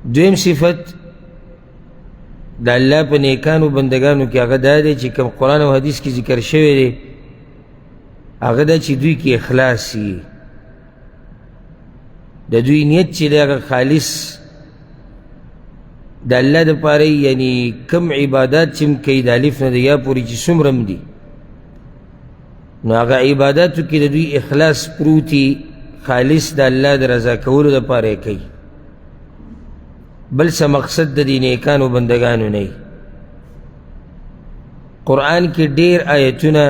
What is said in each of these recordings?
دویم صفت د الله په نیکانو بندګانو کې هغه دا دی چې کوم قرآن او حدیث کې ذکر شوی دی، هغه دا چې دوی کې اخلاص وي، د دوی نیت چې دی هغه خالص د الله دپاره، یعنی کم عبادات چې هم کوي د الف نه د یا پورې چې څومره هم دي، نو هغه عباداتو کې د دوی اخلاص پروت، خالص د الله د رضا کولو دپاره یې کوي، بل څه مقصد د دې نیکانو بندګانو نه. قرآن کې ډېر آیتونه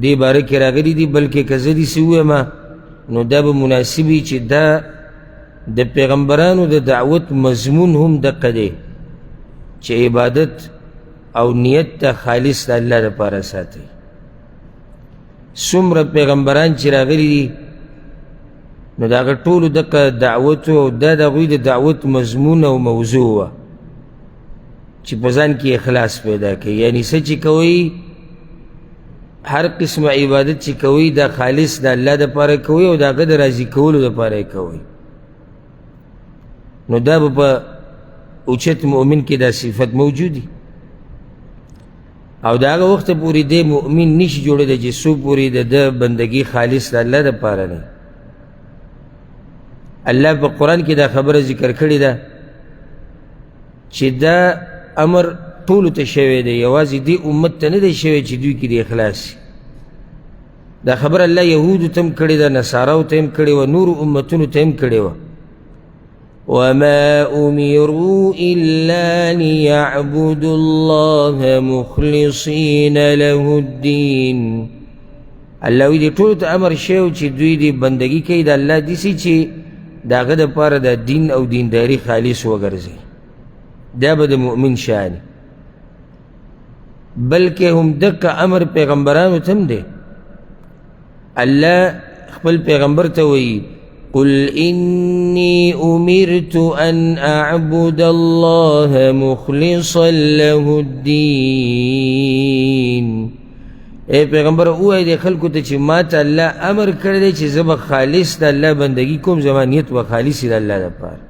دې باره کې راغلي دي، بلکې که زه داسې ووایم نو دا به مناسب وي چې دا د پیغمبرانو د دعوت مضمون هم دقه دی چې عبادت او نیت ته خالص د الله دپاره ساتي. څومره پیغمبران چې راغلي دي نو د هغه ټولو دقه دعوت او دا د هغوی د دعوت مضمون او موضوع وه چې په ځان کې اخلاص پیدا کوي، یعنی څه چې کوئ هر قسم عبادت چې کوئ دا خالص د الله دپاره کوئ او د هغه د راضي کولو دپاره یې کوئ. نو دا به په اوچت مؤمن کې دا صفت موجود وي، او د هغه وخته پورې دی مؤمن نشي جوړېدی چې څو پورې د ده بندګي خالص د الله دپاره نه. الله په قرآن کې دا خبره ذکر کړې ده چې دا امر ټولو ته شوی دی، یوازې دې امت ته نه دی شوی چې دوی کې د اخلاص. دا خبره الله یهودو ته هم کړې ده، نصاراو ته هم کړې وه، نورو امتونو ته هم کړې وه. وما أمروا إلا ليعبدوا الله مخلصين له الدين. الله وی دې ټولو ته امر شوی چې دوی دې بندګي کوي د الله داسې چې د هغه دپاره د دین او دینداري خالص وګرځي. دا به د مؤمن شان، بلکې هم دقه امر پیغمبرانو ته هم دی. الله خپل پیغمبر ته وایي قل إني أمرت أن أعبد الله مخلصا له الدين. ای پیغمبر ووایه دې خلکو ته چې ما ته الله امر کړی دی چې زه به خالص د الله بندګي کوم، زما نیت به خالص د الله دپاره.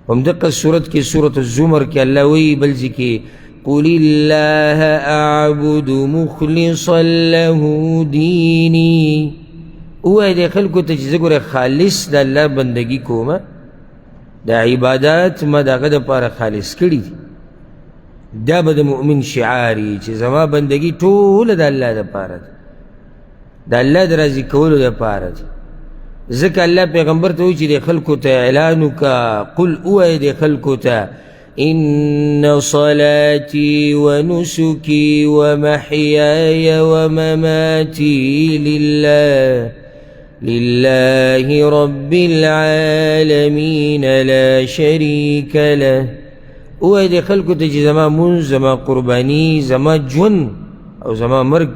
هم دقه سورت کې سورة الزمر کې الله وایي بل ځای کې قل الله أعبد مخلصا له ديني. ووایه دې خلکو ته چې زه ګوره خالص د الله بندګي کوم، د عبادات ما د هغه دپاره خالص کړي دي. دا به د مؤمن شعار وي چې زما بندګي ټوله د الله دپاره ده، د الله د راضي کولو دپاره ده. ځکه الله پیغمبر ته وایي چې د خلکو ته اعلان وکړه، قل ووایه د خلکو ته إن صلاتي ونسكي ومحياي ومماتي لله رب العالمين لا شريك له. ووایه دې خلکو ته چې زما مونځ، زما قرباني، زما ژوند او زما مرګ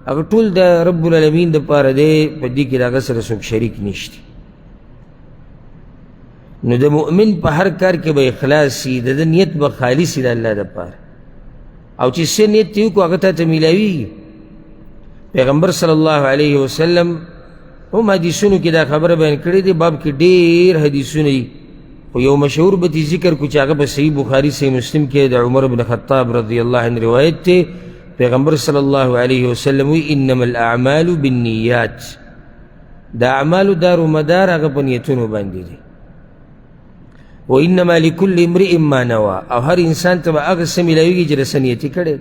هغه ټول د رب العالمین دپاره دی، په دې کې د هغه سره څوک شریک نشته. نو د مؤمن په هر کار کې به اخلاص وي، د ده نیت به خالص وي د الله دپاره، او چې څه نیت یې وکړو هغه تا ته میلاویږي. پیغمبر صلی الله علیه وسلم هم حدیثونو کې دا خبره بیان کړې ده، باب کې ډېر حدیثونه دي، خو یو مشهور به ترې ذکر کړو چې هغه په صحیح بخاري صحیح مسلم کې د عمر بن خطاب رضی الله عنه روایت دی. پیغمبر صلی الله علیه وسلم وایي انما الاعمال بالنیات، د اعمالو دار و مدار هغه په نیتونو باندې دی. و انما لکل امرئ ما نوا، او هر انسان ته به هغه څه میلاویږي چې د څه نیت یې کړی.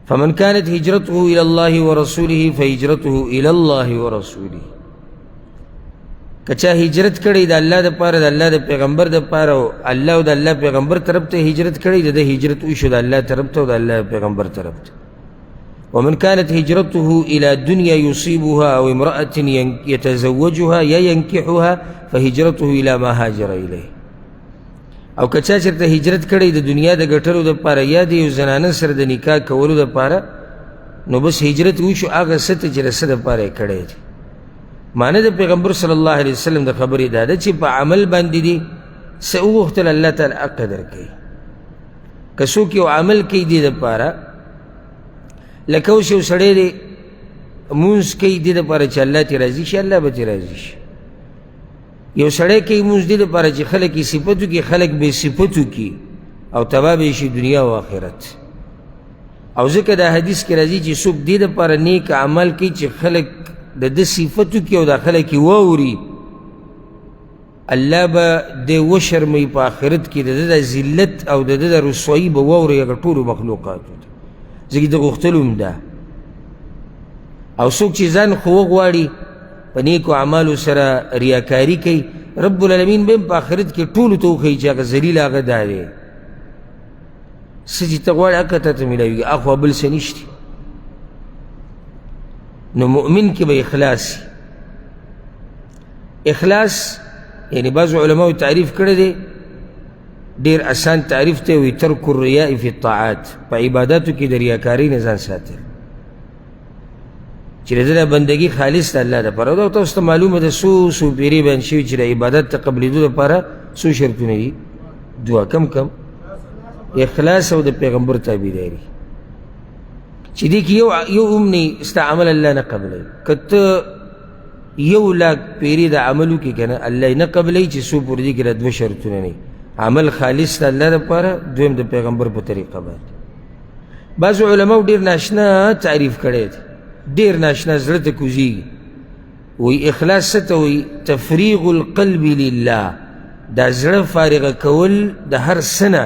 فمن كانت هجرته إلى الله ورسوله فهجرته إلى الله ورسوله. که چا هجرت کړی د الله دپاره، د الله د پیغمبر دپاره، او الله او د الله پیغمبر طرف ته هجرت کړی، د ده هجرت وشو د الله طرف ته او د الله پیغمبر طرف ته. ومن كانت هجرته إلى دنيا يصيبها أو امرأة يتزوجها يا ينكحها فهجرته إلى ما هاجر إليه. او که چا چېرته هجرت کړی د دنیا د ګټلو دپاره یا د یو زنانه سره د نکاح کولو دپاره، نو بس هجرت وشو هغه څه ته چې د څه دپاره یې کړی دی. معنی د پیغمبر صلی الله علیه وسلم د خبرې دا ده چې په عمل باندې دي څه وغوښتل الله تعالی قدر کوي. که څوک یو عمل کوي دې دپاره، لکه اوس یو سړی دی مونځ کوي دې دپاره چې الله ترې راضي شي، الله به ترې راضي شي. یو سړی کوي مونځ دې لپاره چې خلک یې صفت وکړي، خلک به یې صفت وکړي او تباه به یې شي دنیا او آخرت. او ځکه دا حدیث کې راځي چې څوک دې دپاره نیک عمل کوي چې خلک د ده صفت وکړي او دا خلک یې واوري، الله به دی وشرموي په آخرت کې، د ده د ذلت او د ده د رسوایي به واوري هغه ټولو مخلوقاتو ته، ځکه ده غوښتل هم ده. او څوک چې ځان خو وغواړي په نیکو اعمالو سره ریاکاري کوي، رب العالمین به هم په آخرت کې ټولو ته وښیي چې هغه ذلیل هغه دا دی، څه چې ته غواړې هغه ته میلاویږي، اخوا بل څه نشته. نو مؤمن کې به اخلاص، اخلاص یعنی بعضو علماو تعریف کړی دی، ډېر اسان تعریف دی، وایي ترک الریاء فی الطاعات، په عباداتو کې د ریاکارۍ نه ځان ساتل، چې د ده بندګي خالص د الله دپاره ده. او تاسو ته معلومه ده څو څو پیرې بیان شوي چې د عبادت ته قبلېدو دپاره څو شرطونه دي؟ دوه. کم کم؟ اخلاص او د پیغمبر تابعداري، چې دې کې یو هم نه ستا عمل الله نه قبلوي. که ته یو لاک پیرې د عمل وکړې که نه، الله یې نه قبلوي چې څو پورې دې کې دا دوه شرطونه نه، عمل خالص د الله دپاره، دویم د پیغمبر په طریقه باندې. بعضو علماو ډېر ناشنا تعریف کړی دی، ډېر ناشنا زړه ته کوزېږي. وایي اخلاص څه ته وایي؟ تفریغ القلب لله، دا زړه فارغه کول د هر څه نه،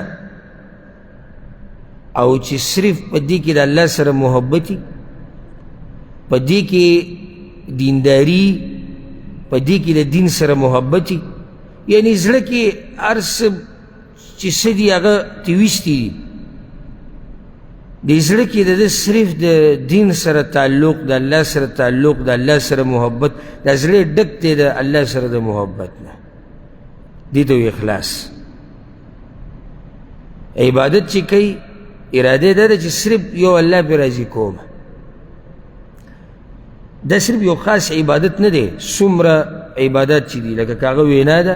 او چې صرف په دې کې د الله سره محبت، په دې کې دینداری، په دې کې د دین سره محبت، یعنی زړه کې هر څه چې څه دي هغه ترې ویستي دي. د زړه کې د ده صرف د دین سره تعلق، د الله سره تعلق، د الله سره محبت، دا زړه ډک دی د الله سره د محبت نه، دې ته وایي اخلاص. عبادت چې کوي اراده دا ده چې صرف یو الله پرې راضي کوم. دا صرف یو خاص عبادت نه دی، څومره عبادت چې دي، لکه که هغه وینا ده،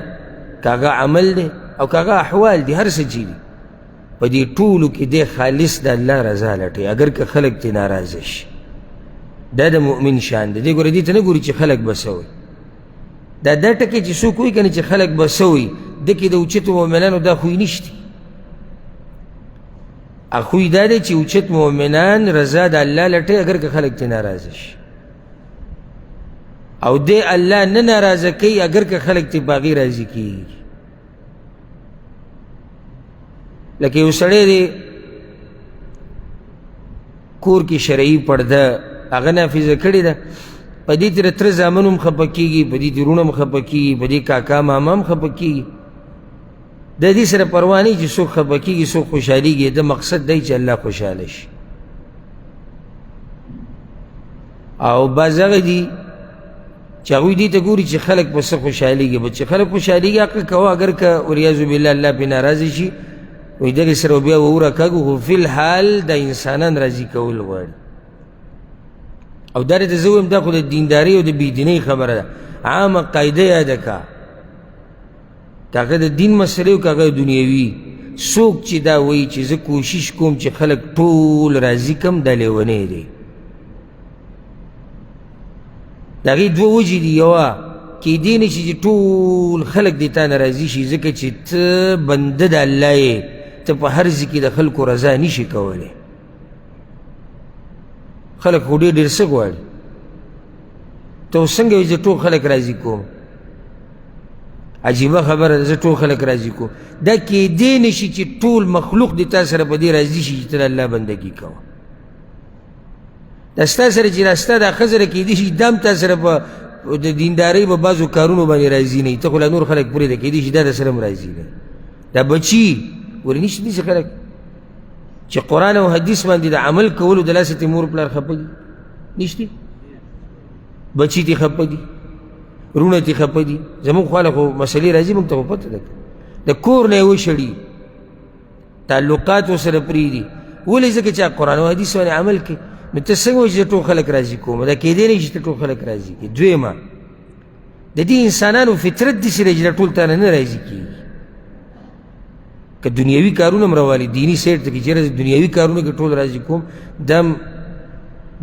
که هغه عمل دی، او که هغه احوال دي، هر څه چې دي، په دې ټولو کې دی خالص د الله رضا لټوي، اګر که خلک ترې ناراضه شي. دا د مؤمن شان دی. دی ګوره دې ته نه ګوري چې خلک به څه وایي. دا دا ټکی چې څوک وایي که نه چې خلک به څه وایي، ده کې د اوچتو مؤمنانو دا خوی نشته. خوی دا دی چې اوچت مؤمنان رضا د الله لټوي اګر که خلک ترې ناراضه شي، او دی الله نه ناراضه کوي اګر که خلک ترې په هغې راضي کېږي. لکه یو سړی دی کور کې شرعي پرده هغه نافذه کړې ده، په دې ترې تره زامن هم خفه کېږي، په دې ترې وروڼه هم خفه کېږي، په دې کاکا ماما هم خفه کېږي. د دې سره پروا نه چې څوک خفه کېږي څوک خوشحالېږي، د مقصد دی چې الله خوشحاله شي. او بعض هغه دي چې هغوی دې ته ګوري چې خلک په څه خوشحالېږي، بس چې خلک خوشحالېږي هغه کوه، اګر که والعیاذ بالله الله پرې ناراضه شي، وایي دغې سره بیا وره کاږو، خو فی الحال د انسانان راضي کول غواړي. او دا درته زه وایم دا خو د دیندارۍ او د بېدینۍ خبره ده، عامه قاعده یاده کړه، که هغه د دین مسئلې او که هغه دنیوي. څوک چې دا وایي چې زه کوشش کوم چې خلک ټول راضي کړم، دا لیونی دی. د هغې دوه وجې دي. یوه کیدی نه شي چې ټول خلک دې تا نه راضي شي، ځکه چې ته بنده د الله یې، ته په هر ځای کې د خلکو رضا نشي کولی. خلک خو ډېر ډېر څه غواړي، ته اوس څنګه وایې زه ټول خلک راضي کوم؟ عجیبه خبره ده، زه ټول خلک راضي کوم. دا کیدی نه شي چې ټول مخلوق دې تا سره په دې راضي شي چې ته د الله بندګي کوه. دا ستا سره چې دا ستا دا ښځه ده، کیدی شي دا هم تا سره په د دیندارۍ په بعضو کارونو باندې راضي نه وي، ته خو لا نور خلک پرېږده، کیدی شي دا در سره هم راضي نه. دا بچي ولې نشته داسې خلک چې قرآن او حدیث باندې د عمل کولو د لاسه ترې مور پلار خفه دي؟ نشته. بچي ترې خفه دي، وروڼه ترې خفه دي. زموږ خواله خو مسلې راځي، موږ ته خو پته ده، د کور نه یې وشړي، تعلقات ورسره پرېږدي. ولې؟ ځکه چې قرآن او حدیث باندې عمل کوي. نو ته څنګه وایې چې ټول خلک راضي کوم؟ دا کېدی نه شي چې ټول خلک راضي کړي. دویمه، د دې انسانانو فطرت داسې دی چې دا ټول تا نه نه راضي کېږي. که دنیوي کارونه هم راوالي، دیني سیټ ته کې چېرې دنیوي کارونه کې ټول راضي کوم، دا هم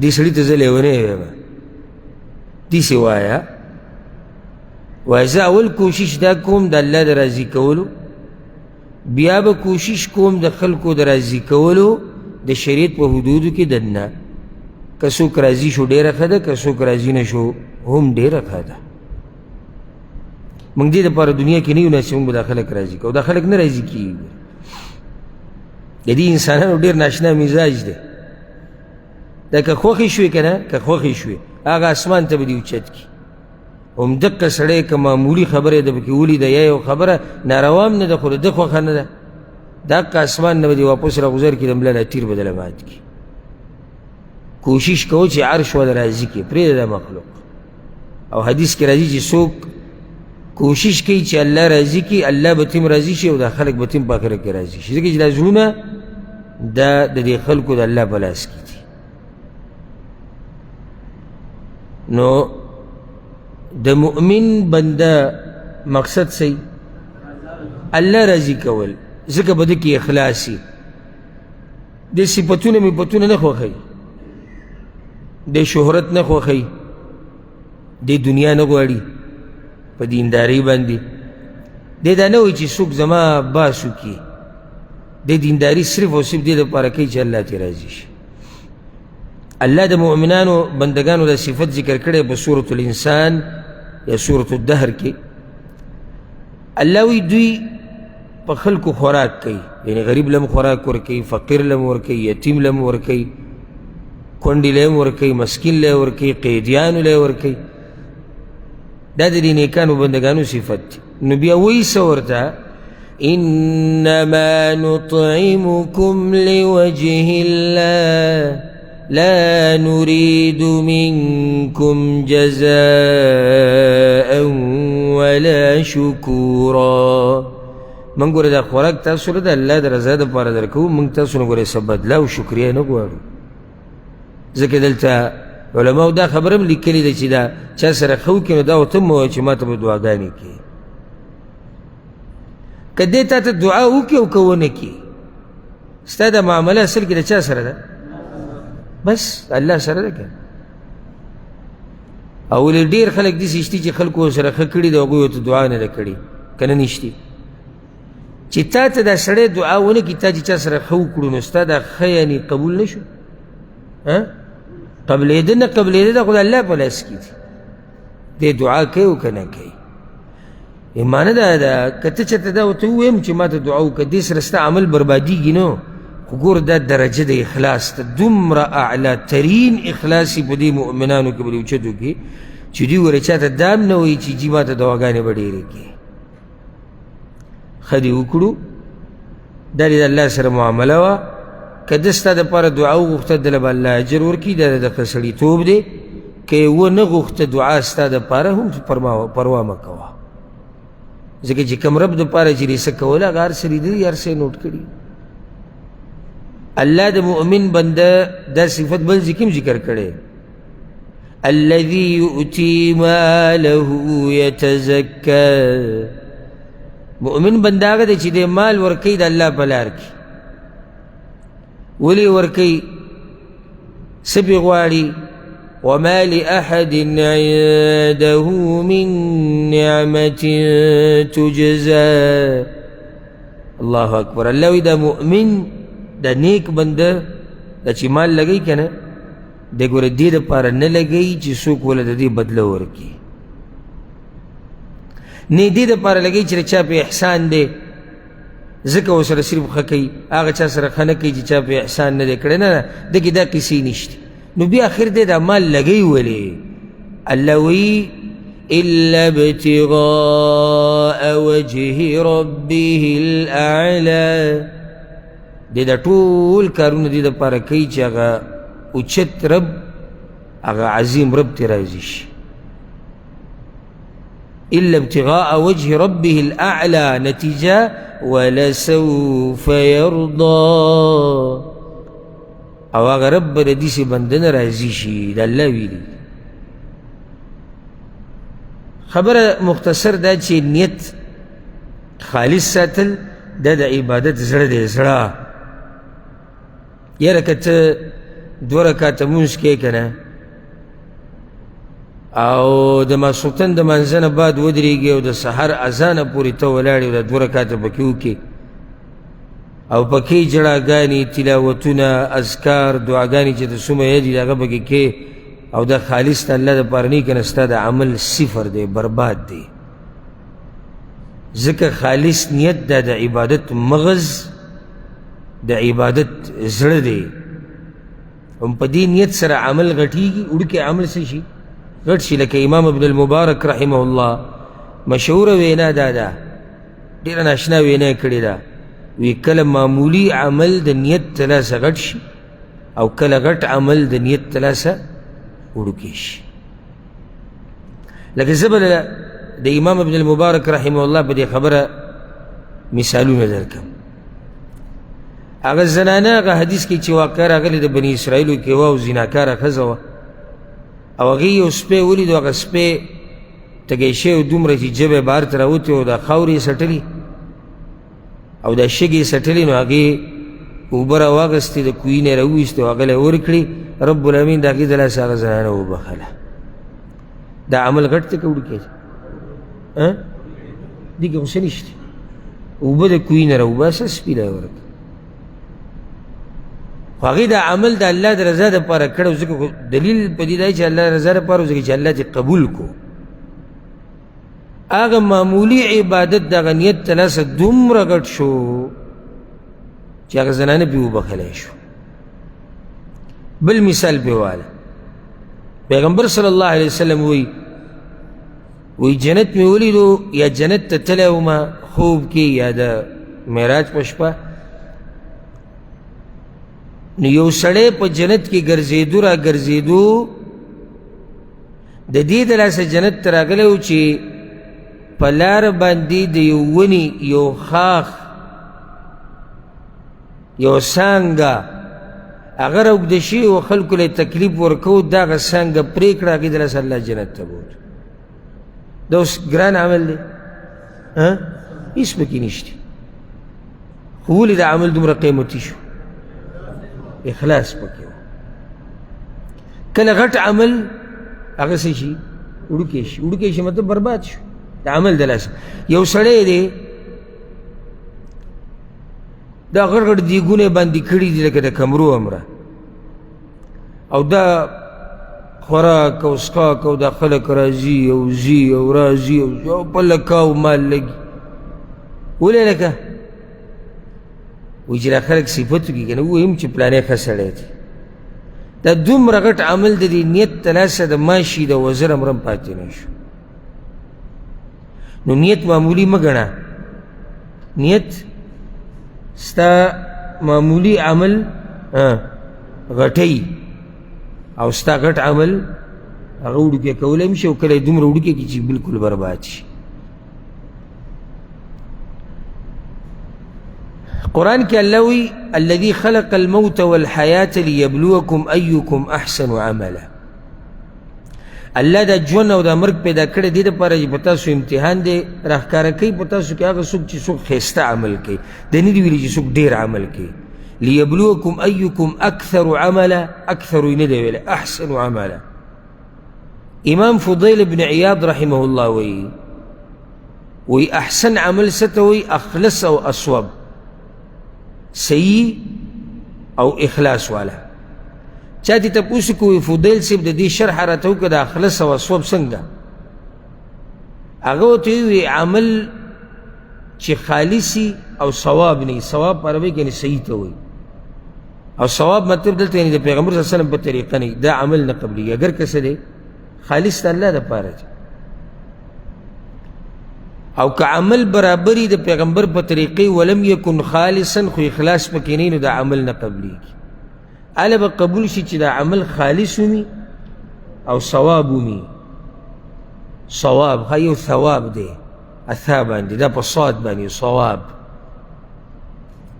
دې سړي ته زه لیونی وایم، داسې وایه. وایي زه اول کوشش دا کوم د الله د راضي کولو، بیا به کوشش کوم د خلکو د راضي کولو د شریعت په حدودو کې دننه. که څوک راضي شو ډېره ښه ده، که څوک راضي نه شو هم ډېره ښه ده. موږ دې دپاره دنیا کې نه یو ناست چې موږ به دا خلک راضي کوو، دا خلک نه راضي کېږي. د دې انسانانو ډېر ناشنا مزاج دی. دا که خوښې شوې که نه، که خوښې شوې هغه اسمان ته به دې اوچت کړي. همدقه سړی که معمولي خبره یې د پکې ولیده یا یو خبره ناروا هم نه ده خو د ده خوښه نه ده، دقه اسمان نه به دې واپس راغوځار کړي، د ملا لا تیر به دله مات کړي. کوشش کوو چې عرش والا راضي کړي، پرېږده دا مخلوق. او حدیث کې راځي چې څوک کوشش کوي چې الله راضي کړي، الله به تیم راضي شي او دا خلک به تیم په آخرت کې راضي شي، ځکه چې دا زړونه دا د دې خلکو د الله په لاس کې دي. نو د مؤمن بنده مقصد څه؟ الله راضي کول، ځکه په ده کې اخلاص وي. د صفتونه مفتونه نه خوښوي، د شهرت نه خوښوي، د دنیا نه غواړي په دیندارۍ باندې. دی دا نه وایي چې څوک زما باس وکړي، د دینداري صرف او صرف دې دپاره کوي چې الله ترې راضي شي. الله د مؤمنانو بندګانو د صفت ذکر کړی په سورة الانسان یا سورة الدهر کې. الله وایي دوی په خلکو خوراک کوي، یعنی غریب لم خوراک ورکوي، فقیر لم ورکوي، یتیم لم ورکوي، کونډې له هم ورکوي، مسکین له ورکوي، قیدیانو له ورکوي. دا د دې نیکانو بندګانو صفت دی. نو بیا وایي څه ورته؟ انما نطعمكم لوجه الله لا نريد منكم جزاء ولا شکورا. موږ ګوره دا خوراک تاسو له د الله د رضا دپاره درکوو، موږ تاسو نه ګوره څه بدله او شکریه نه غواړو. ځکه دلته علماو دا خبره هم لیکلې ده چې دا چا سره ښه وکړي نو دا ورته مه وایه چې ما ته به دعاګانې کوې. که دې تا ته دعا وکړي او که ونه کړي، ستا دا معامله اصل کې د چا سره ده؟ بس الله سره ده که نه. او ولې ډېر خلک داسې شتي چې خلکو سره ښه کړي د هغوی ورته دعا نه ده کړې، که نه نشتي چې تا ته دا سړی دعا ونه کړي، تا چې چا سره ښه وکړو نو ستا دا ښه یعنې قبول نه شو. قبلېده نه قبلېده دا خو د الله په لاس کې دي. دی دعا کوي او که نه کوي. معنی دا ده که ته چېرته دا ورته ووایم چې ما ته دعا وکړه، دې سره ستا عمل بربادېږي نو. خو ګوره دا درجه د اخلاص ته دومره اعلی ترین اخلاص یې په دې مؤمنانو کې په دې اوچتو کې چې دوی ګوره چا ته دا هم نه وایي چې جي ما ته دعاګانې به ډېرې کړې. ښه دې وکړو، دا دې د الله سره معامله وه. که ده ستا دپاره دعا وغوښته دله به الله اجر ورکړي، دا د ښه سړیتوب دی. که یې ونه غوښته دعا ستا دپاره هم پروا مه کوه، ځکه چې کوم رب دپاره چې دې څه کوله هغه هر څه لیدلي، هر څه یې نوټ کړي. الله د مؤمن بنده دا صفت بل ځای کې هم ذکر کړی، الذي يؤتي ماله يتزكى. مؤمن بنده هغه دی چې دی مال ورکوي د الله په لار کې. ولې ورکوي؟ څه پرې غواړي؟ وما لأحد عنده من نعمة تجزى. الله اکبر. الله وایي دا مؤمن دا نیک بنده دا چې مال لګوي که نه، دی ګوره دې دپاره نه لګوي چې څوک وله د دې بدله ورکړي، نه دې دپاره لګوي چې د چا په احسان دی، ځکه ورسره صرف ښه کوي، هغه چا سره ښه نه کوي چې چا په احسان نه دی کړی. نه نه، ده کې دا قصې نشته. نو بیا آخر دی دا مال لګوي ولې؟ الله وایي إلا ابتغاء وجه ربه الأعلى. دی دا ټول کارونه دې دپاره کوي چې هغه اوچت رب، هغه عظیم رب ته راضي شي. إلا ابتغاء وجه ربه الأعلى، نتیجه ولسوف يرضى. او هغه رب به د داسې بنده نه راضي شي. د الله ویلي خبره مختصر دا چې نیت خالص ساتل دا د عبادت زړه دی. زړه یاره که ته دوه رکعته لمونځ کوې که نه، او د ماسخوتن د مانځه نه بعد ودرېږي او د سحر اذانه پورې ته ولاړې او د دوه رکعته پکې وکړي او پکې ژړاګانې، تلاوتونه، اذکار، دعاګانې چې د څومره یادي د هغه پکې کې او دا خالص د الله دپاره نه که نه ستا د عمل صفر دی، برباد دی. ځکه خالص نیت دا د عبادت مغز، د عبادت زړه دی. هم په دې نیت سره عمل غټیږي، وړوکی عمل څه شي؟ غټ شي. لکه امام ابن المبارک رحمه الله مشهوره وینا دا ده، ډېره ناشنا وینا یې کړې ده، وی کله معمولي عمل د نیت د لاسه غټ شي او کله غټ عمل د نیت د لاسه وړوکی شي. لکه زه به د امام ابن المبارک رحمه الله په دې خبره مثالونه درکړم. هغه زنانه هغه حدیث کې چې واقعه راغلې د بني اسرائیلو کې وه او زناکاره ښځه وه، او هغې یو سپی ولیدو، هغه سپی تږی شوی و دومره چې ژبه یې بهر ته راوتې او دا خاورې یې څټلې او دا شګې یې څټلې، نو هغې اوبه راواخیستې، د کوهي نه یې راوویستې او هغه له یې ورکړې. رب العالمین د هغې د لاسه هغه زنانه وبخښله. دا عمل غټ دی که وړوکی دی؟ دې کې خو څه نشته. اوبه د کوهي نه راوباسه، سپي له یې ورکړه. خو هغې دا عمل د الله د رضا دپاره کړی، ځکه خو دلیل په دې دی چې الله د رضا دپاره، ځکه چې الله ترې قبول کړو. هغه معمولي عبادت دغه نیت ته لاسه دومره غټ شو چې هغه زنانه پرې وبخښلی شو. بل مثال پې واله، پیغمبر صلی الله علیه وسلم وایي، وی جنت مې ولیدو یا جنت ته تللی وم خوب کې یا د معراج په شپه، نو یو سړی په جنت کې ګرځېدو را ګرځېدو، د دې د لاسه جنت ته راغلی و چې په لاره باندې د یو ونې یو ښاخ یو څانګه هغه را اوږده شوې وه، خلکو له یې تکلیف ورکوو، دغه څانګه پرې کړه، هغې د لاسه الله جنت ته بوتو. دا اوس ګران عمل دی؟ هېڅ پکې نشته. خو ولې دا عمل دومره قیمتي شو؟ اخلاص پکې و. کله غټ عمل هغه څه شي؟ وړوکی شي. وړوکی شي مطلب برباد شو د عمل د لاسه. یو سړی دی دا غټ غټ دیګونه یې باندې کړي دي لکه د کمرو امره، او دا خوراک او څښاک او دا خلک راځي او ځي او راځي او ځي او په لکاو مال لګي. ولې لکه وایي چې دا خلک صفت وکړي که نه، ووایم چې پلانی ښه سړی دی. دا دومره غټ عمل د دې نیت د لاسه د ماشي د وزر امرم پاتې نه شو. نو نیت معمولی مه ګڼه، نیت ستا معمولی عمل غټوي او ستا غټ عمل هغه وړوکی کولی هم شي، او کله یې دومره وړوکی کړي چې بلکل برباد شي. قرآن کې الله وی الذي خلق الموت والحياة ليبلوكم أيكم أحسن عملا. الله دا ژوند او دا مرګ پیدا کړی دې دپاره چې په تاسو امتحان دی راښکاره کوي، په تاسو کې هغه څوک چې څوک ښایسته عمل کوي. دا نه دي ویلي چې څوک ډېر عمل کوي. لیبلوکم ایکم اکثر عملا، اکثر یې نه دی ویلی، احسن عملا. امام فضیل بن عیاض رحمه الله وایي، وایي احسن عمل څه ته وایي؟ اخلص او اصوب، صحیح او اخلاص والا. چا دې تپوس وکړو وایي فضیل صاحب د دې شرح راته وکړه د اخلص او اصوب څنګه؟ هغه ورته ووایي عمل چې خالصي او صواب نه وي. صواب په عربۍ کې یعنې صحیح ته وایي، او صواب مطلب دلته یعنې د پیغمبر صلی الله علیه وسلم په طریقه نه وي، دا عمل نه قبلېږي. اګر که څه دی خالص د الله دپاره دی، او که عمل برابري د پیغمبر په طریقې ولم یکن خالصا، خو اخلاص پکې نه، نو دا عمل نه قبلېږي. هله به قبول شي چې دا عمل خالص ومي او صواب ومي. صواب ښه یو ثواب دی، اثا باندې دا په صاد باندې صواب،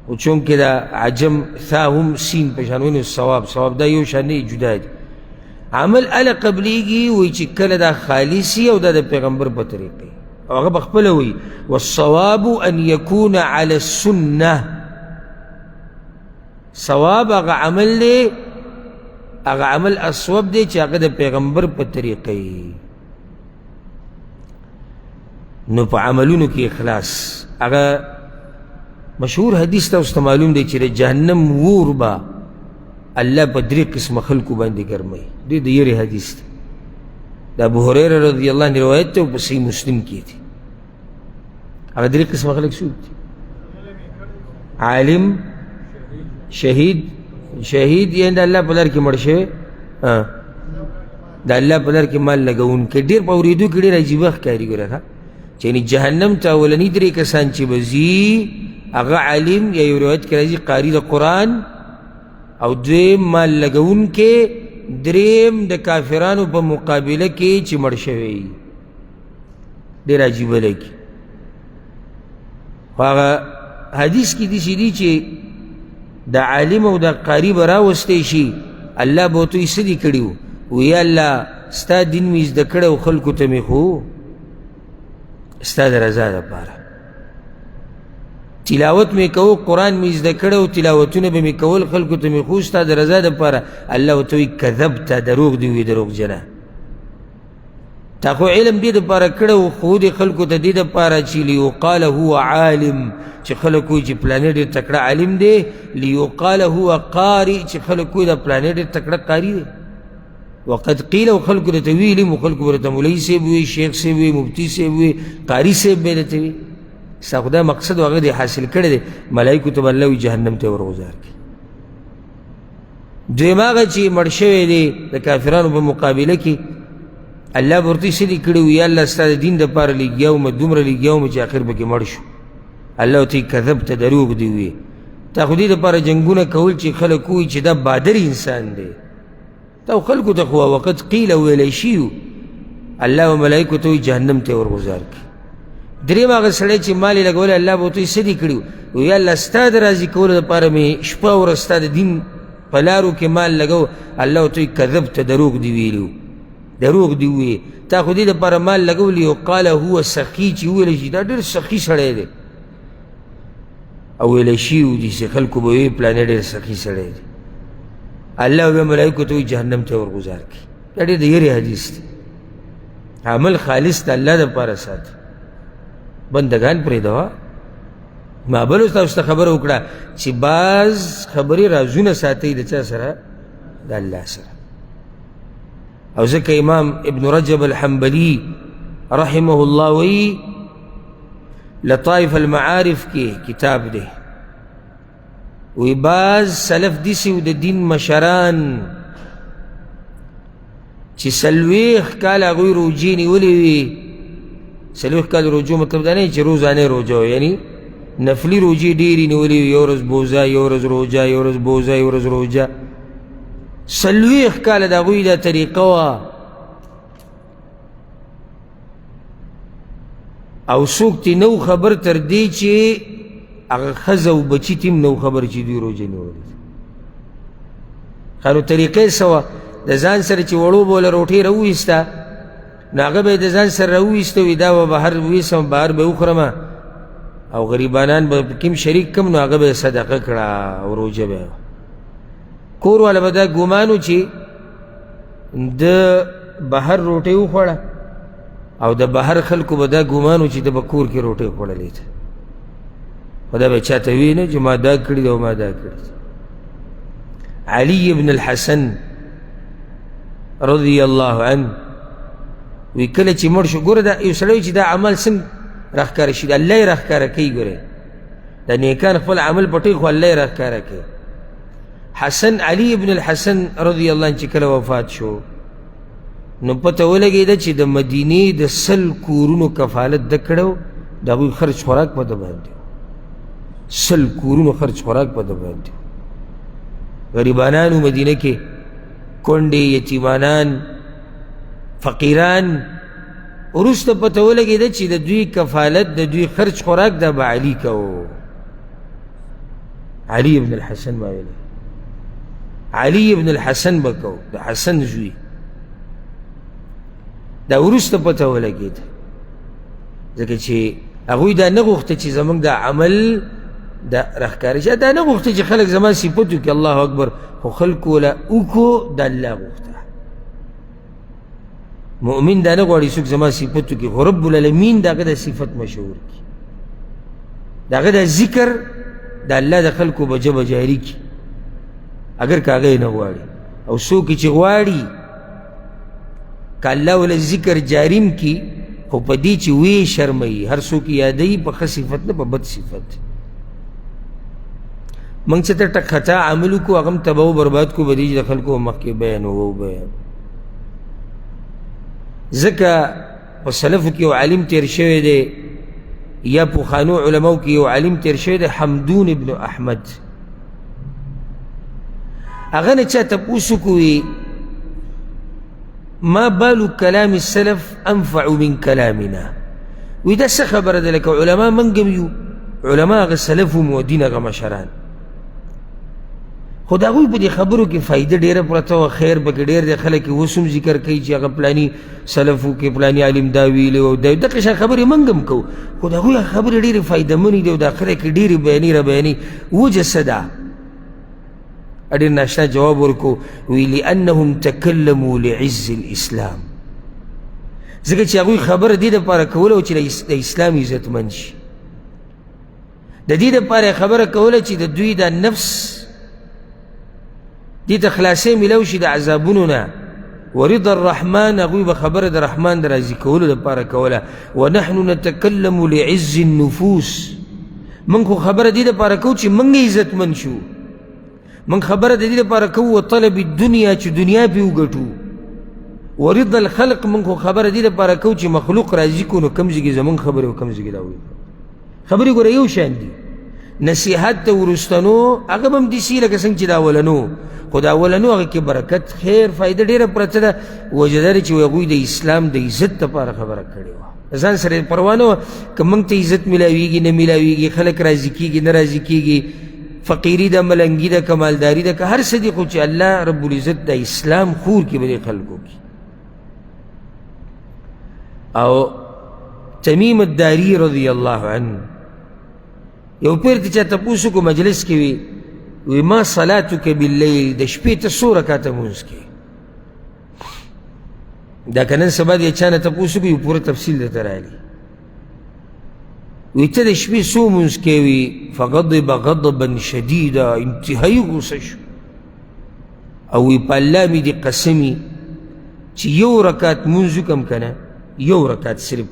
او چونکې دا عجم ثا هم سین په شان وینو صواب، صواب دا یو شان نه جدا دی. عمل هله قبلېږي وایي چې کله دا خالصي او دا د پیغمبر په طریقې، او هغه به خپله وایي والصواب ان یکون علی السنه. صواب هغه عمل دی هغه عمل اصوب دی چې هغه د پیغمبر په طریقه. نو په عملونو کې اخلاص، هغه مشهور حدیث تاسو ته معلوم دی چې د جهنم ور به الله په درې قسمه خلکو باندې ګرموي. دې د یرې حدیث دی، د ابو هریره رضی الله عنه روایت دی او په صحیح مسلم کې دی. هغه درې قسمه خلک څوک دي؟ عالم، شهید، شهید یعنې د الله په لار کې مړ شوی، د الله په لار کې مال لګوونکی. ډېر په اورېدو کې ډېر عجیبه ښکاري، ګوره ښه، چې یعنې جهنم ته اولني درې کسان چې به ځي هغه عالم، یا یو روایت کې راځي قاري د قرآن، او دویم مال لګوونکی، دریم د کافرانو په مقابله کې چې مړ شوی. ډېر عجیبه لګي. خو هغه حدیث کې داسې دي چې د عالم او د قاري به راوستی شي، الله به ورته وایي څه دې کړي وو؟ وایي یا الله ستا دین مې زده کړی او خلکو ته مې خو ستا د رضا دپاره تلاوت مې کوو، قرآن مې زده کړی او تلاوتونه به مې کول، خلکو ته مې خو ستا د رضا دپاره. الله ورته وایي کذبته، دروغ دې ووایي دروغجنه، تا خو علم دې دپاره کړی و خو دې خلکو ته دې دپاره چې لیقال هو عالم، چې خلک وایي چې پلانی ډېر تکړه عالم دی، لیقال هو قاري، چې خلک وایي دا پلانی ډېر تکړه قاري دی. وقد قیل، او خلکو درته ویلي، مو خلکو به درته مولوي صاحب وي، شیخ صاحب وي، مفتي صاحب وي، قاري صاحب به درته وي. ستا خو دا مقصد هغه دې حاصل کړی دی، ملایکو ته به الله وایي جهنم ته یې ورغوځار کړي. دویم هغه چې مړ شوی دی د کافرانو په مقابله کې، الله به ورته څه دې کړي وي؟ یا الله ستا د دین دپاره لګیا وم، دومره لګیا وم چې اخر پکې مړ شو. الله ورته وایي کذبته، دروغ دې ووایي، تا خو دې دپاره جنګونه کول چې خلک ووایي چې دا بادر انسان دی، تا خلکو ته خو وقت قیل ویلی شي. الله و ملایکو ته وایي جهنم ته یې ورغوځار کړي. دریم هغه سړی چې مال یې لګولی، الله به ورته وایي څه دې کړي؟ وایي یا الله ستا د راضي کولو دپاره مې شپه ورځ ستا د دین په لارو کې مال لګو. الله ورته وایي کذبته، دروغ دې ویلي وو، دروغ دې وویې، تا خو دې دپاره مال لګولی او قال هو سخي، چې وویلی شي دا ډېر سخي سړی دی، او ویلی شي دي چې خلکو به وایي پلانی ډېر سخي سړی دی. الله به ملایکو ته وایي جهنم ته ورغوځار کړي. دا ډېر د یرې حدیث دی. عمل خالص د الله دپاره ساتي، بندګان پرېږده. ما بل تاسو ته خبره وکړه چې بعض خبرې رازونه ساتئ د چا سره؟ د الله سره. او ځکه امام ابن رجب الحنبلي رحمه الله وایي لطائف المعارف کې کتاب دی، وی بعض سلف داسې و د دین مشران چې 40 کاله هغوی روژې نیولې وي. 40 کاله روژو مطلب دا نه چې روزانه روژه وي، یعنی نفلي روژې ډېرې نیولې وي، یو ورځ بوزه، یو ورځ روژه، یو ورځ بوزه، یو ورځ روژه. 40 کاله د هغوی دا طریقه وه. او څوک ترې نه و خبر تر دې چې هغه ښځه او بچي ترې هم نه و خبر چې دوی روژه نیولې ده. ښه نو طریقه یې څه وه؟ د ځان سره چې وړو به له روټۍ راوویسته، نو هغه به یې د ځان سره راوویسته، وي دا به بهر ویسم، بهر به یې وخورم او غریبانان به پکې هم شریک کړم، نو هغه به یې صدقه کړه او روژه به یې. کور والا به دا ګمان و چې د بهر روټۍ وخوړه، او د بهر خلکو به دا ګمان و چې ده په کور کې روټۍ خوړلې ده، خو دا به چاته وي نه چې ما دا کړي ده او ما دا کړي ده. علی ابن الحسن رضی الله عنه وی کله چې مړ شو، ګوره دا یو سړی چې دا عمل څنګه راښکاره شي، الله یې راښکاره کوي. ګوره دا نیکان خپل عمل پټوي، خو الله یې راښکاره کوي. حسن علی ابن الحسن رضی الله عنه چې کله وفات شو، نو پته ولګېده چې د مدینې د 100 کورونو کفالت ده کړی، د هغوی خرچ خوراک په ده باندې، 100 کورونو خرچ خوراک په ده باندې. غریبانانو مدینه کې کونډې، یتیمانان، فقیران. وروسته پته ولګېده چې د دوی کفالت، د دوی خرچ خوراک دا به علي کوو. علی ابن الحسن ما ویلی، علی ابن الحسن به کوو، د حسن زوی. دا وروسته پته ولګېده، ځکه چې هغوی دا نه غوښته چې زموږ دا عمل دا راښکاره شي. دا نه غوښته چې خلک زما صفت وکړي، الله اکبر، خو خلکو له وکړو د الله غوښته. مؤمن دا نه غواړي څوک زما صفت وکړي، خو رب العالمین د هغه د صفت مشهور کړي، د هغه د ذکر د الله د خلکو په ژبه جاري کړي، اګر که هغه یې نه غواړي. او څوک چې غواړي که الله وله ذکر جاریم کړي، خو په دې چې ویې شرموي، هر څوک یادوي په ښه صفت نه په بد صفت. موږ چې ته ټک خطا عمل وکړو هغه هم تباه و برباد کړو، به دې چې د خلکو مخکې بیانوو بیان. ځکه په سلفو کې یو عالم تېر شوی دی، یا پخوانو علماو کې یو عالم تېر شوی دی، حمدون ابن احمد. هغه نه چا تپوس وکړو، ما بال کلام السلف انفع من کلامنا؟ وی دا څه خبره ده، لکه علما موږ هم یو، علما هغه سلف هم و، دین هغه مشران، خو د هغوی په دې خبرو کې فایده ډېره پرته وه، خیر پکې ډېر دی. خلک یې اوس هم ذکر کوي چې هغه پلاني سلفو کې پلاني عالم دا ویلي او دا دغه شان خبرې موږ هم کوو، خو د هغوی هغه خبرې ډېرې فایدهمنې دي او دا خلک یې ډېرې بیانې را بیانوي. وجه څه ده؟ ډېر ناشنا جواب ورکو، وی لأنهم تکلموا لعز الاسلام، ځکه چې هغوی خبره دې دپاره کوله چې د اسلام عزتمند شي، د دې دپاره خبره کوله چې د دوی د نفس دې ته خلاصی میلاو شي د عذابونو نه. ورضا الرحمن، هغوی به خبره د رحمان د راضي کولو دپاره کوله. ونحن نتکلم لعز النفوس، موږ خو خبره دې دپاره کوو چې موږ عزتمند شو، موږ خبره د دې لپاره کوو وطلب الدنیا چې دنیا پرې وګټو، ورضا الخلق، موږ خو خبره دې لپاره کوو چې مخلوق راضي کړو. نو کوم ځای کې زموږ خبرې او کوم ځای کې د هغوی خبرې ګوره یو شان دي. نصیحت د وروستنو هغه به هم داسې لکه څنګه چې د اولنو، خو د اولنو هغه کې برکت خیر فایده ډېره پرته ده. وجه دا ده چې هغوی د اسلام د عزت لپاره خبره کړې وه، ځان سره پروا نه وه که موږ ته عزت میلاویږي نه میلاویږي، خلک راضي کېږي نه راضي کېږي، فقیري ده ملنګي ده کمالداري ده که هر څه دي، خو چې الله رب العزت د اسلام خور کې به دې خلکو کې. او تمیم الداری رضی الله عنه یو پیر ته چا تپوس وکړو مجلس کې، وي وی ما صلاتک باللیل، د شپې ته څو رکعته لمونځ کوې؟ دا که نن سبا د چا نه تپوس وکړو یو پوره تفصیل درته رالي. وی ته د شپې څو لمونځ کوې؟ فغضب غضبا شدیدا، انتهایي غوسه شو او وی په الله مې دې قسمي چې یو رکعت لمونځ وکړم که نه، یو رکعت صرف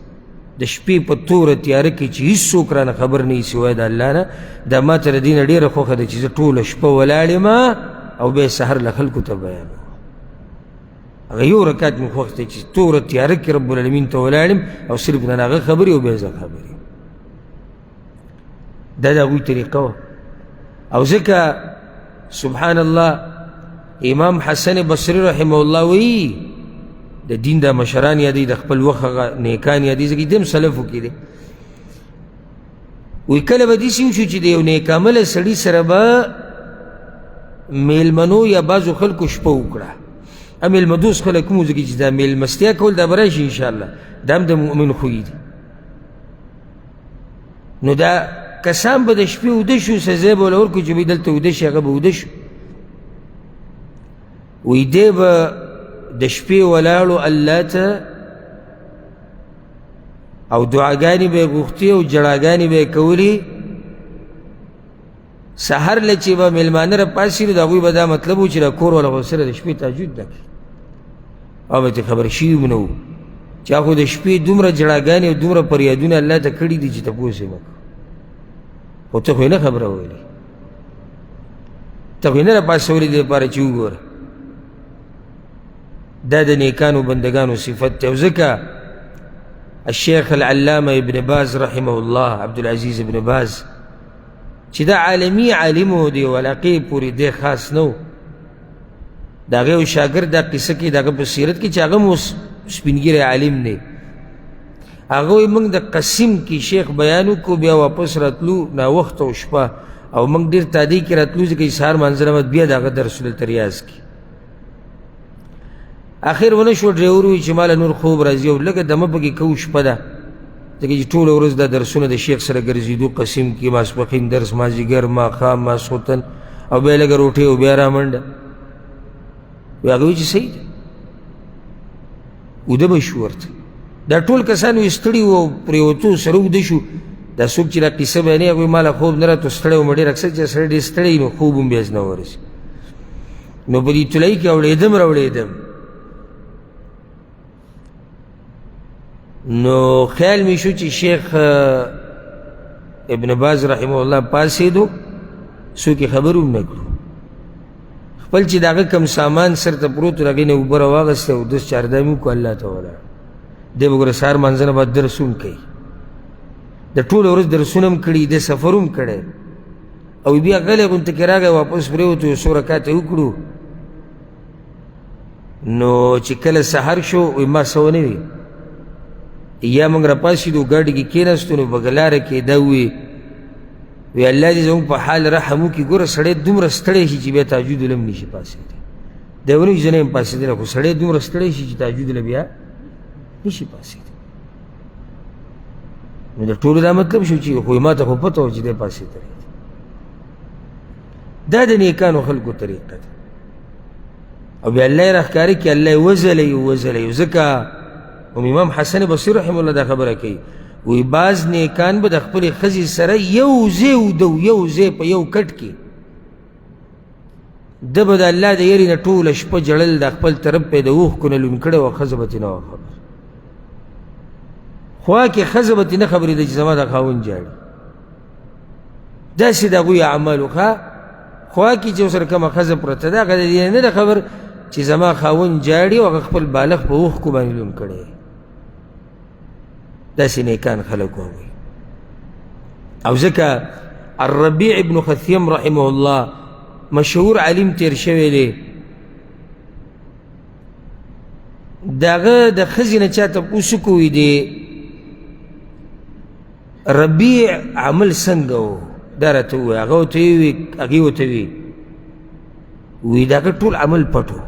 د شپې په توره تیاره کې چې هیڅوک رانه خبر نه وي سوای د الله نه، دا ما ته د دې نه ډېره خوښه ده چې زه ټوله شپه ولاړ یم او بیا سهار له خلکو ته بیان. هغه یو رکعت مې خوښ دی چې توره تیاره کې رب العالمین ته ولاړ یم او صرف نن هغه خبرې او بیا زه خبرې. دا د هغوی طریقه وه. او ځکه سبحان الله امام حسن بصري رحمه الله وایي د دین دا مشران یادوي، د خپل وخت هغه نیکان یادوي، ځکه دې هم سلفو کې دی. وایي کله به داسې وشو چې د یو نیکعمله سړي سره به میلمنو یا بعضو خلکو شپه وکړه. میلمه دوست خلک هم ځکه چې دا میلمستیا کول دا به راشي انشاءالله، دا هم د مؤمن خوی دی. نو دا کسان به د شپې وده شو، څه ځای به ورله ورکړو چې دوی دلته وده شي، هغه به وده شو. وایي دی به د شپې ولاړو الله ته او دعاګانې به یې غوښتې او ژړاګانې به یې کولې. سهار له چې به مېلمانه راپاڅېدو د هغوی به دا مطلب و چې دا کور والا خو سره د شپې تهجد نه کوي، او به ترې خبر شوي هم نه وو چې هغه خو د شپې دومره ژړاګانې او دومره فریادونه الله ته کړي دي چې تپوس یې مه کوه، خو ته خو یې نه خبره ویلې، ته خو یې نه راپاڅولې دې لپاره چې وګوره. دا د نیکانو بندګانو صفت دی. او ځکه الشیخ العلامه ابن باز رحمه الله، عبدالعزیز ابن باز، چې دا عالمي عالم و دی او علاقې پورې دی خاص نه و، د هغه یو شاګرد دا قصه کوي د هغه په سیرت کې چې هغه هم اوس سپین ږیری عالم دی. هغه وایي موږ د قسیم کې شیخ بیان وکړو، بیا واپس راتلو ناوخته او شپه، او موږ ډېر تادۍ کې راتلو ځکه چې سهار لمانځه نه بیا د هغه درس دلته ریاض کې. اخر ونه شو، ډریور ووایي چې ماله نور خوب راځي او لږه دمه پکې کوو، شپه ده. ځکه چې ټوله ورځ دا درسونه د شیخ سره ګرځېدو، قسم کې ماسپښین درس، مازدیګر، ماښام، ماسخوتن، او بیا لږه روټۍ او بیا رامنډه. وایي هغه وایي چې صحیح ده، اوده به شو ورته. دا ټول کسان وي ستړي وو او پرېوتو سره اوده شو. دا څوک چې دا قصه بیانوي هغوی ما له خوب نه راتلو، ستړی وم ډېر. اکثر چې سړی ډېر ستړی نو خوب هم بیا نه ورسي. نو په دې طلایي کې اوړېدم راوړېدم، نو خیال مې شو چې شیخ ابن باز رحمه الله پاڅېدو، څوک یې خبر هم نه کړو. خپل چې د هغه کوم سامان سر ته پروت و، د هغې نه اوبه راواخیسته او دس چاردا مې وکړو، الله ته ولاړ. دی به ګوره سهار لمانځه نه بعد درس هم کوي، د ټوله ورځ درسونه هم کړي، د سفر هم کړی، او بیا غلی غونته کې راغی، واپس پرېوتو، یو څو رکاته یې وکړو. نو چې کله سحر شو، وایي ما څه ونه وي، یا موږ راپاڅېدو، ګاډي کې کېناستو، نو په لاره کې دا ووایي، وی الله دې زموږ په حال رحم وکړي، ګوره سړی دومره ستړی شي چې بیا تهجد له هم نشي پاڅېدی. دی ونه وایي زه نه یم پاڅېدلی، خو سړی دومره ستړی شي چې تهجد له بیا نشي پاڅېدی. نو د ټولو دا مطلب شو چې خو ما ته خو پته وه چې دی پاڅېدلی دی. دا د نیکانو خلکو طریقه ده. او بیا الله یې راښکاره کړي، الله یې وځلوي وځلوي. ځکه هم امام حسن بصري رحمه الله دا خبره کوي، وایي بعض نیکان به د خپلې ښځې سره یو ځای وده وو، یو ځای په یو کټ کې، ده به د الله د یرې نه ټوله شپه ژړل، د خپل طرف په یې د اوښکو نه لوند کړی وه، ښځه به ترې نه وه خبر، خوا کې ښځه به ترې نه خبرېده چې زما د خاوند ژاړي. داسې د هغوی اعمال وو. ښه خوا کې چې ورسره کومه ښځه پرته ده، هغه د دې نه ده خبر چې زما خاوند ژاړي او هغه خپل بالښت په اوښکو باندې لوند کړی. داسې نیکان خلک وو. او ځکه الربیع ابن خثیم رحمه الله مشهور عالم تیر شوی دی، د هغه د ښځې نه چا تپوس وکړو، دی ربیع عمل څنګه و، دا راته ووایه. هغه ورته ووایي، هغې ورته ووایي، وایي د هغه ټول عمل پټ و،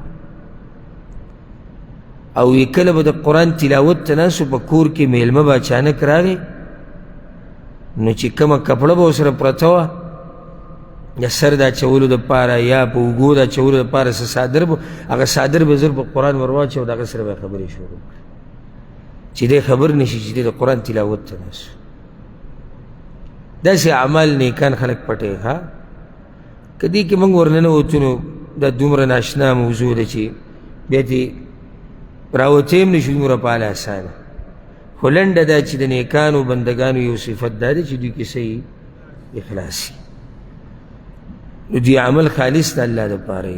او وایي کله به د قرآن تلاوت ته ناست په کور کې میلمه به اچانک راغی، نو چې کومه کپړه به ورسره پرته وه د سر د اچولو دپاره یا په اوږو د اچولو دپاره څه څادر به، هغه څادر به زر په قرآن ور واچوه، د هغه سره به خبرې شروع کړې چې دی خبر نشي چې دی د قرآن تلاوت ته ناست. داسې اعمال نیکان خلک پټوي. ښه که دې کې موږ ورننوتو نو دا دومره ناشنا موضوع ده چې بیا ترې راوتی هم نشو دومره په اله اسانه. خو لنډه دا چې د نیکانو بندګانو یو صفت دا دی چې دوی کې صحیح اخلاص وي، نو دوی عمل خالص د الله دپاره.